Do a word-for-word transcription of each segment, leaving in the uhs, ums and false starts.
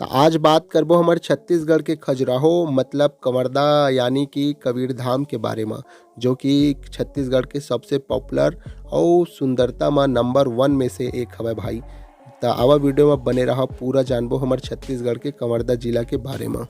त आज बात करबो हमर छत्तीसगढ़ के खजुराहो, मतलब कवर्धा, यानी कि कबीर धाम के बारे म, जो कि छत्तीसगढ़ के सबसे पॉपुलर अउ सुंदरता म नंबर वन में से एक हवय भाई। त आवा वीडियो म बने रहा, पूरा जानबो हमर छत्तीसगढ़ के कवर्धा जिला के बारे म।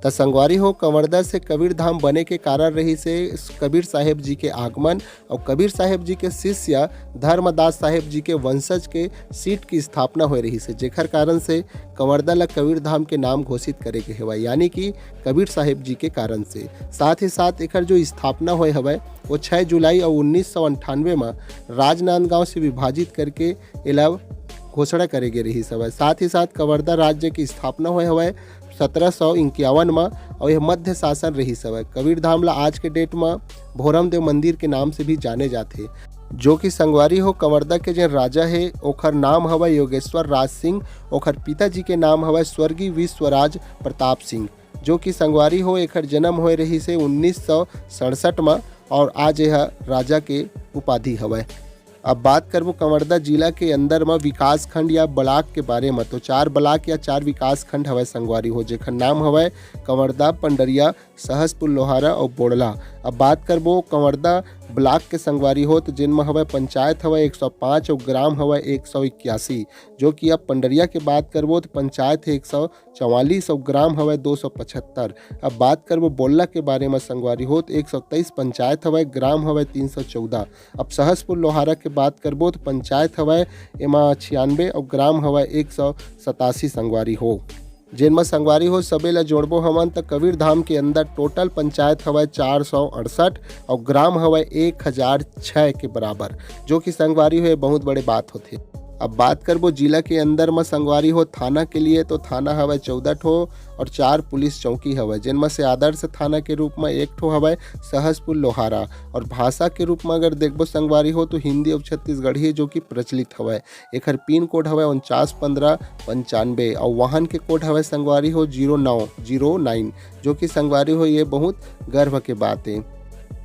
त संगवारी हो, कवर्धा से कबीर धाम बने के कारण रहिस हे कबीर साहेब जी के आगमन अउ कबीर साहेब जी के शिष्य धर्मदास साहेब जी के वंशज के सीट की स्थापना होए रहिस हे, जेखर कारण से कवर्धा ला कबीर धाम के नाम घोषित करे गे हवय, यानी कि कबीर साहेब जी के कारण से। साथ ही साथ एकर जो स्थापना होए हवय, वो छह जुलाई अउ उन्नीस सौ अंठानवे म राजनांदगांव से विभाजित करके एला घोषणा करे गे रहिस हवय। साथ ही साथ कवर्धा राज्य की स्थापना होए हवय सत्रह सौ इक्यावन म, अउ यह मध्य शासन रहिस हवय। कबीर धाम ला आज के डेट म भोरमदेव मंदिर के नाम से भी जाने जाथे। जो कि संगवारी हो, कवर्धा के जेन राजा हे, ओखर नाम हवय योगेश्वर राज सिंह, ओखर पिताजी के नाम हवय स्वर्गीय विश्वराज प्रताप सिंह। जो कि संगवारी हो, एखर जन्म होए रहिस हे उन्नीस सौ सड़सठ म, और आज यह राजा के उपाधि हवय। अब बात करबो कवर्धा जिला के अंदर म विकासखंड या ब्लॉक के बारे म, तो चार ब्लॉक या चार विकासखंड हवय संगवारी हो, जेखर नाम हवय कवर्धा, पंडरिया, सहसपुर लोहारा अउ बोड़ला। अब बात करबो कवर्धा ब्लॉक के संगवारी हो, तो जेन म हवय पंचायत हवय एक सौ पाँच अउ ग्राम हवय एक सौ इक्यासी। जो कि अब पंडरिया के बात करबो, तो पंचायत हे एक सौ चवालीस अउ ग्राम हवय दो सौ पचहत्तर। अब बात करबो बोड़ला के बारे म संगवारी हो, तो एक सौ तेईस पंचायत हवय, ग्राम हवय तीन सौ चौदह। अब सहसपुर लोहारा के बात करबो, तो पंचायत हवय एमा छियानबे अउ ग्राम हवय एक सौ सतासी संगवारी हो। जेन म संगवारी हो, सबे ल जोड़बो हमन, त कबीर धाम के अंदर टोटल पंचायत हवय चार सौ अड़सठ अउ ग्राम हवय एक हजार छह के बराबर, जो कि संगवारी हो, ये बहुत बड़े बात होथे। अब बात करबो जिला के अंदर म संगवारी हो थाना के लिए, तो थाना हवय चौदह ठो और चार पुलिस चौकी हवय, जेन म से आदर्श थाना के रूप म एक ठो हवय सहसपुर लोहारा। और भाषा के रूप म अगर देखबो संगवारी हो, तो हिंदी और छत्तीसगढ़ी जो कि प्रचलित हवय। एखर पिन कोड हवय उनचास पंद्रह पंचानबे और वाहन के कोड हवय संगवारी हो जीरो नौ जीरो नाइन, जो कि संगवारी हो, ये बहुत गर्व के बात है।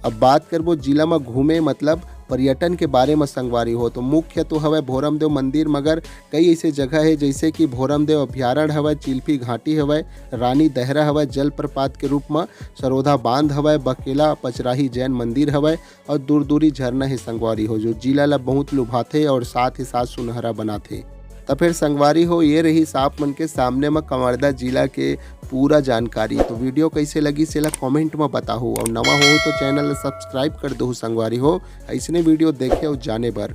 अब बात करबो जिला म घूमे, मतलब पर्यटन के बारे म संगवारी हो, तो मुख्य तो हवय भोरमदेव मंदिर, मगर कई ऐसे जगह हे, जैसे कि भोरमदेव अभ्यारण्य हवय, चिल्फी घाटी हवय, रानी दहरा हवय जलप्रपात के रूप म, सरोधा बांध हवय, बकेला पचराही जैन मंदिर हवय और दूरदूरी झरना हे संगवारी हो, जो जिला ला बहुत लुभाथे और साथ ही साथ सुनहरा बनाथे। त फिर संगवारी हो, ये रहिस आप मन के सामने म कवर्धा जिला के पूरा जानकारी। तो वीडियो कैसे लगिस, एला कमेंट म बताहू और नवा हो तो चैनल ला सब्सक्राइब कर दहू संगवारी हो, ऐसने वीडियो देखे और जाने बर।